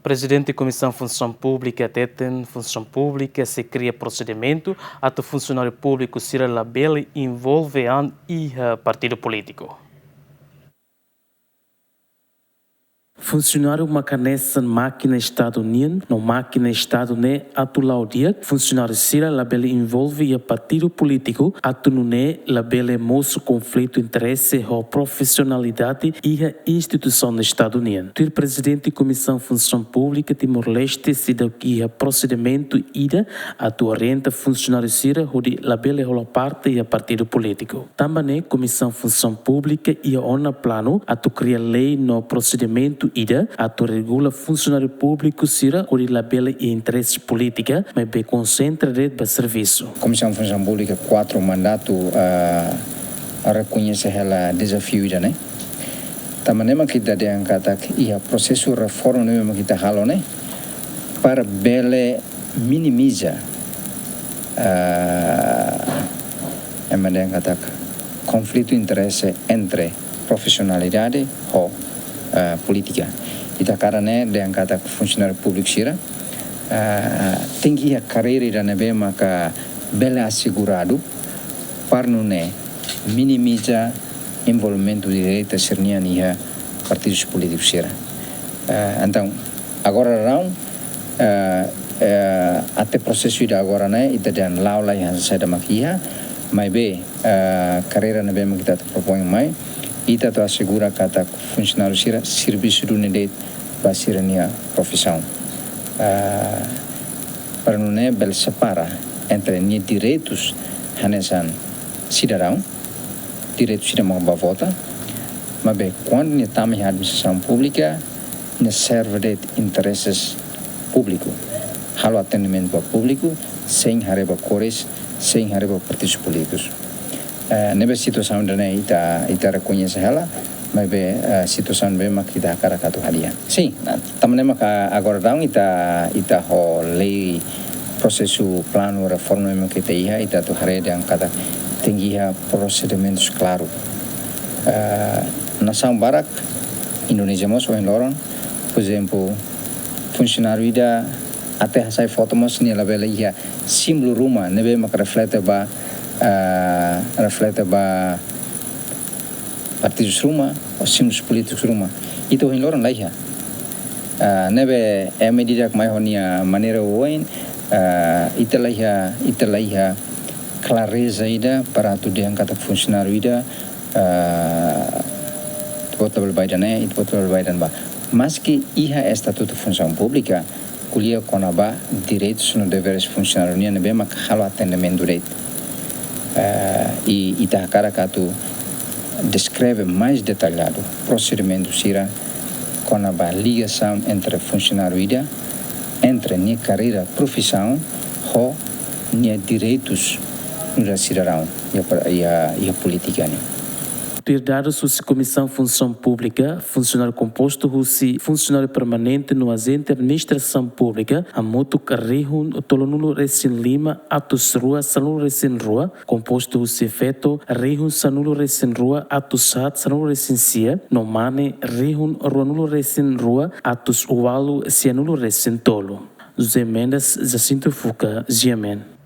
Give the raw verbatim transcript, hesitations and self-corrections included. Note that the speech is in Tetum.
Prezidente Komisaun Funsaun Públika hateten, Funsaun Públika sei kria prosedimentu atu funsionáriu públiku sira labele envolve an iha partidu polítiku. Funsionáriu maka hanesan mákina Estadu nian, no mákina Estadu ne'e atu la'o di'ak, funsionáriu sira labele envolve iha partidu polítiku, atu nune'e labele mosu konflitu interese ho profisionalidade iha instituisaun Estadu nian. Tuir Prezidente Komisaun Funsaun Públika Timor-Leste seidauk iha prosedimentu ida atu orienta funsionáriu sira hodi labele hola parte iha partidu polítiku. Tanba ne'e, Komisaun Funsaun Públika iha ona planu atu kria lei no prosedimentu ida atu regula funsionáriu públiku sira hodi labele iha interese polítika, maibé konsentra de'it ba servisu. Komisaun Funsaun Públika kuatru mandatu, ah, rekoñese hela dezafiu ida-ne'e. Tanba ne'e mak ita dehan katak iha prosesu reforma ne'e mak ita halo ne'e para bele minimiza, ah, ema dehan katak konflitu interese entre profisionalidade ho, ah, polítika. Ita hakarak ne'e dehan katak funsionáriu públiku sira, ah, tenke iha karreira ida ne'ebé maka bele aseguradu para nune'e minimiza envolvimentu direta sira-nian iha partidus polítiku sira. Eh, entaun, agora daudaun, eh, eh, até prosesu ida agora ne'e, ita dehan la'o lai hanesan saida mak iha, maibé, eh, karreira ne'ebé mak ita atu propoin mai, ita atu asegura katak funsionáriu sira servisu duni de'it ba sira-nia profisaun. Eh, para nune'e bele separa entre nia direitus hanesan sidadaun, direitu sira mak bá vota, maibé kuandu nia tama iha administrasaun públika, nia serve de'it interese públiku, halo atendimentu ba públiku, sein haree ba kores, sein haree ba partidus polítikus. Eh, ne'ebé situasaun ida-ne'e ita, ita rekoñese hela, maibé, eh, situasaun ne'ebé mak ita hakarak atu hadi'a. Sin, tanba ne'e maka agora daudaun ita, ita ho lei prosesu planu reforma ne'ebé mak ita iha, ita atu haree dehan katak tenke iha prosedimentus klaru. Eh, nasaun barak, Indonézia mós ohin loron, por ezemplu, funsionáriu ida até hasai foto mós nia labele iha símbolu ruma ne'ebé mak reflete ba, eh, reflete ba partidus ruma, ou símbolus polítikus ruma. Ita ohin loron la iha. Ah, ne'ebé ema ida-idak mai ho nia maneira oioin, ah, ita la iha, ita la iha klareza ida para atu dehan katak funsionáriu ida, ah, ita-boot labele bá ida-ne'e, ita-boot labele bá ida-ne'ebá. Maski iha Estatutu Funsaun Públika, ko'alia kona-ba direitus no deveres funsionáriu nian ne'ebé mak halo atendimentu de'it. Eh, i ita hakarak atu deskreve mais detalladu prosedimentu sira kona-ba ligasaun entre funsionáriu ida, entre nia karreira profisaun ho nia direitus nu'udar sidadaun iha, iha, iha polítika nian. Tuir dadus husi Komisaun Funsaun Públika, funsionáriu kompostu husi funsionáriu permanente no ajente administrasaun públika hamutuk rihun tolunulu-resin-lima atus rua sanulu-resin-rua, kompostu husi feto rihun sanulu-resin-rua atus haat sanulu-resin-sia, no mane rihun ruanulu-resin-rua atus ualu sianulu-resin-tolu. José Mendes, Jacinto Fuca, G M N.